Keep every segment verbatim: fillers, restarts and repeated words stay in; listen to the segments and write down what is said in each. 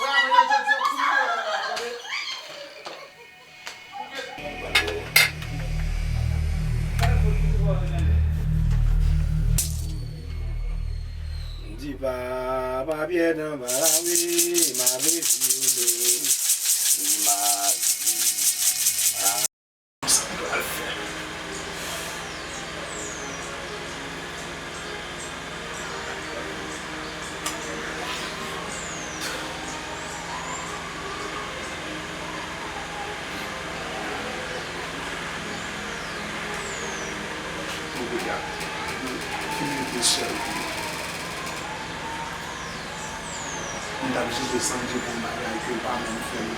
Frape nan jodi an, kou yo la, tande. M di pa, pa pyè nan malawi, m ap refize, m ap Sa m pral fè? Bon, kounye a, fini de sèl. M t ap jije Sandji pou yon bagay ke l pa menm fè m.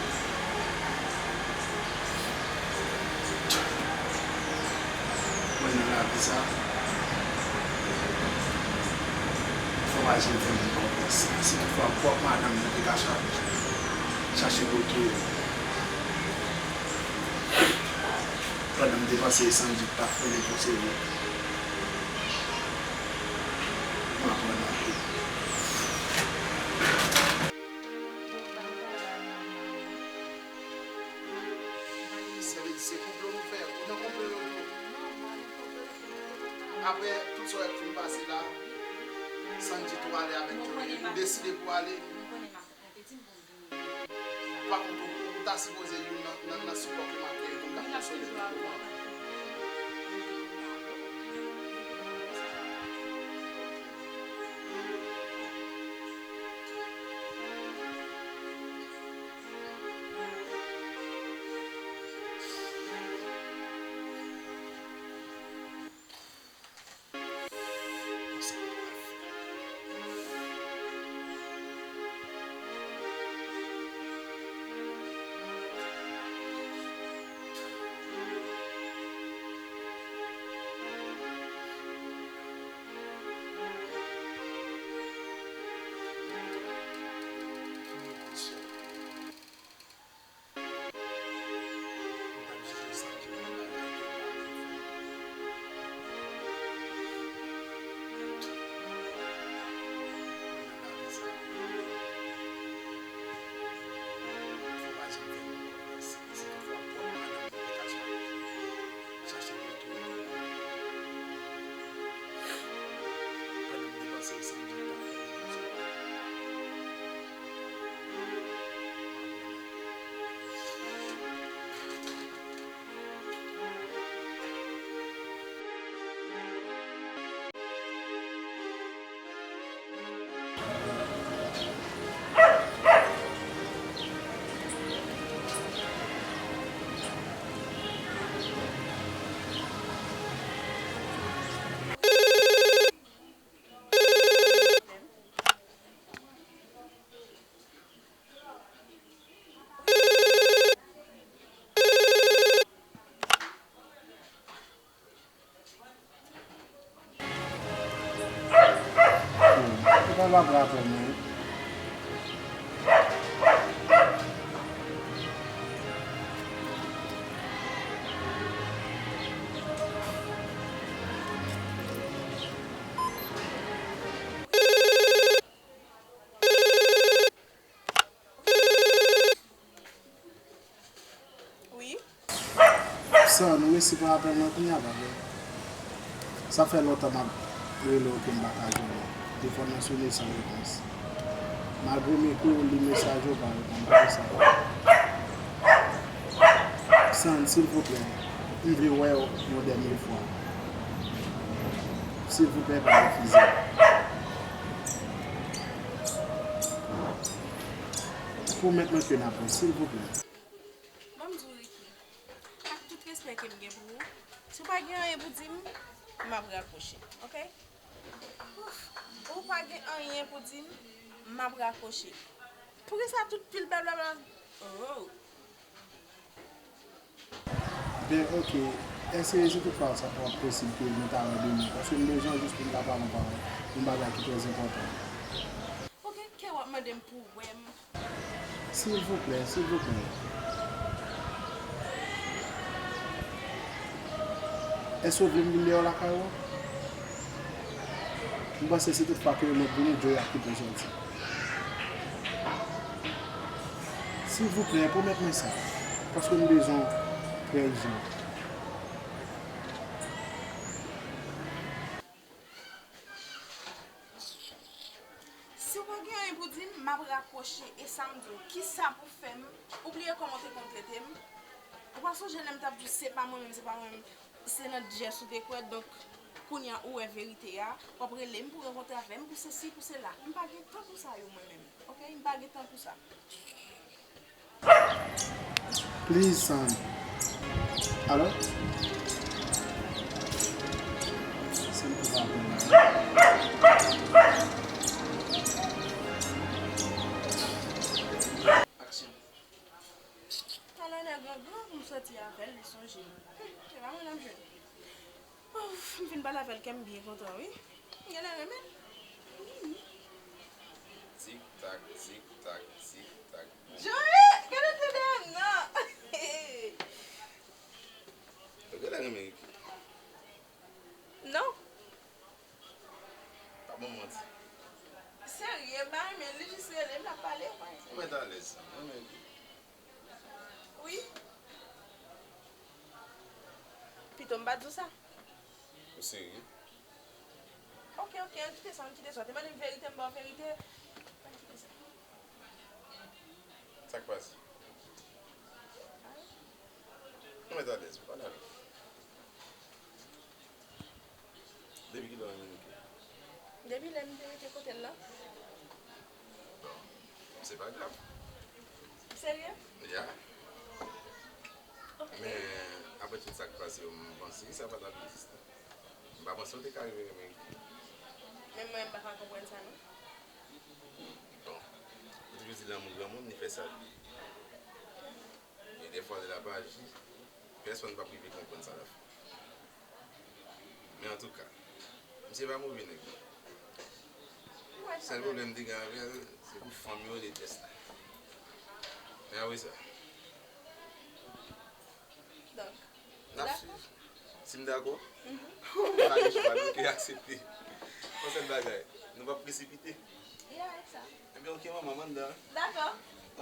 Mwen nan lavi sa, fò w pa janm fè moun konfyans. Si toutfwa pwòp madanm mwen te ka cha-, chache kote pandan m te panse Sandji t ap fè nenpòt seri. M aprann anpil. Se, se konplo nou fè. Ou nan konplo yo tou. Apre tout sa w fin pase la, Sandji tou ale avèk Johnny. Nou deside pou ale. Pa kont ou, ou ta sipoze youn nan, nan, nan sipò ke m ap gen pou m ka konsole nou. Ou pa vle aprann mwen. Mèsi pou apèl nan kounye a, papi. Sa fè lontan m ap rele w ke m pa ka jwenn ou. Telefòn nan sone san repons. Malgre m ekri w, li mesaj ou, pa reponn, poukisa? San, silvouplè, m vle wè w yon dènye fwa. Silvouplè, pa refize. Pwomèt mwen ke n ap wè, silvouplè. Ban m di w, Ricky, ak tout respè ke m gen pou ou, si w pa gen anyen pou di m, m ap rakwoche, oke? Ouf, ou pa gen anyen pou di m, m ap rakwoche. Poukisa tout pil blablabla? Oh. Ben, oke. Èske si toutfwa sa t ap posib ke nou ta wè demen? Paske m bezwen w jis pou m ta pale yon pawòl, yon bagay ki trè enpòtan. Oke, kè w ap mande m pou w wè m. Silvouplè, silvouplè. Èske w vle m vin dèyè w lakay ou? M panse si toutfwa ke yo mèt vini, Joy ap kite w sòti. Silvouplè, pwomèt mwen sa. Paske m bezwen w trè ijan. Si w pa gen anyen pou di m, m ap rakwoche. E sa m di w, kisa pou fè m? Ou bliye kòman w te konn trete m? Ou pa sonje lè m t ap di w se pa mwen menm, se pa mwen menm, se nan Jess ou te kwè, donk kounye a ou wè verite a, w ap rele m pou rankontre avè m, pou sesi, pou sela. M pa gen tan pou sa yo mwen menm, oke? M pa gen tan pou sa. Please, son. Alo? Sèl pou pa pran. Aksyon. Talè nèg lan gran pou m sòti avè l, li sonje m. Hum, se pa mwen l ap jwenn. Ouf, m fin pale avè l, kè m byen kontan, wi. M genlè renmen l. Wi. Tik tak, tik tak, tik tak. Joey, gade tande m nan. Ou genlè renmen Ricky? Non. Pa ban m manti. Serye, m pa renmen l, li jis rele m, l ap pale. Ou mèt alèz, mwen renmen Ricky. Wi. Pito m pa di w sa. Ou serye? Oke, oke, ann kite sa, ann kite sa. Te mande m verite, m ba w verite. Ann kite sa. Sa k pase? Anyen. Nou mèt alèz, pale avè m. Depi kilè w renmen Ricky? Depi lè m te rete kote l lan. Bon, se pa grav. Serye? Ya. Ok. Men, apre tout sa k pase yo, m panse sa pa t ap egziste. M pa panse w te ka rive renmen Ricky. Menm mwen, m pa ka konprann sa, non. Bon, yo toujou di lanmou granmoun, li fè sa l vle. E dèfwa, lè l ap aji, pèsonn p ap rive konprann sa l ap fè. Men antouka, misye pa move nèg. Sèl pwoblèm m te gen avè l, se pou fanm yo rele Jess la. Men apre sa, donk, n ap dakò swiv. Si m dakò, mhm, m pa gen chwa, nou ke aksepte. Yon sèl bagay, nou p ap presipite. Li avèk sa. Ebyen, oke, manman, m anndan. Dakò.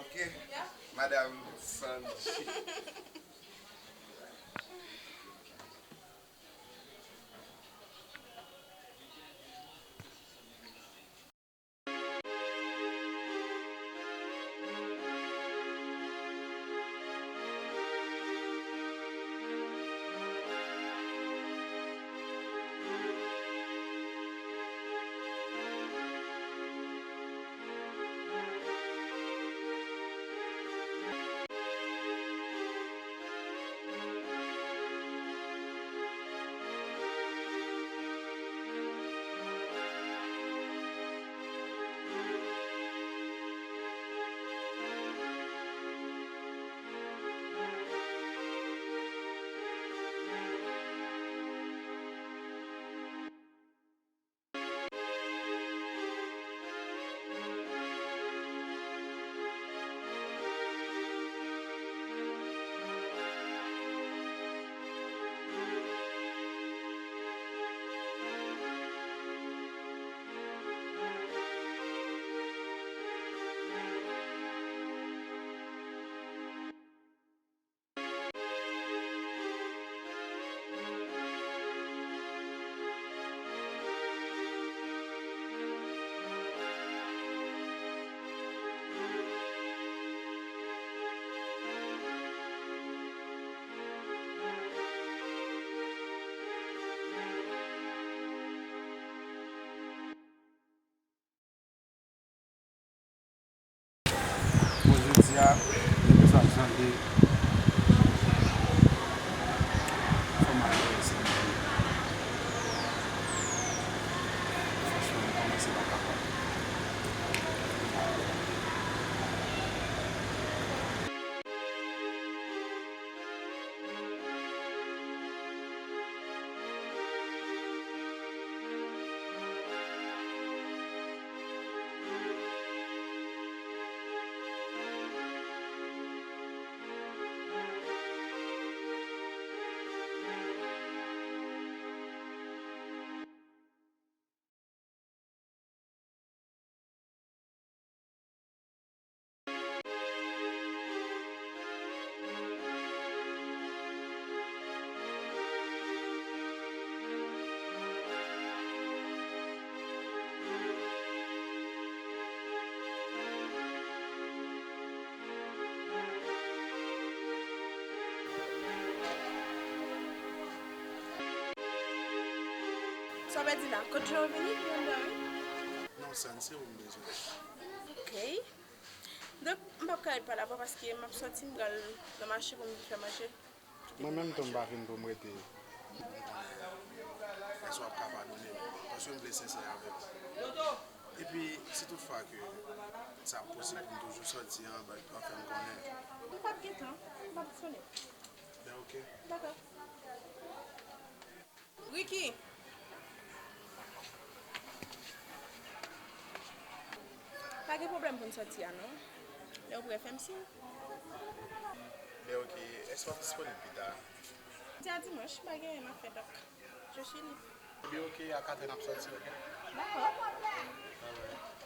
Oke. Ya. Madam Sanji. Sa w pèdi la? Kot Joe vini? Li anndan, wi. Non, San, se ou m bezwen. Ok. Donk, m p ap ka ret pale avè w paske m ap sòti, m pral nan mache pou m vin fè manje. Mwen menm tou, m pa vin pou m rete. Èske w ap ka padone m? Paske m vle sensè avè w. Epi, si toutfwa ke sa ap posib pou m toujou sòti an, ba, w ap fè m konnen. M p ap gen tan, m p ap disponib. Ben, ok. Dakò. Ricky! Pa gen pwoblèm pou n sòti a non. Lè w prè, fè m siy. Ben, ok. Èske w ap disponib pita? Jodi a dimanch, pa gen anyen m ap fè, donk, je suis libre. Ben, ok, a katrè n ap sòti, ok? Dakò. Alright.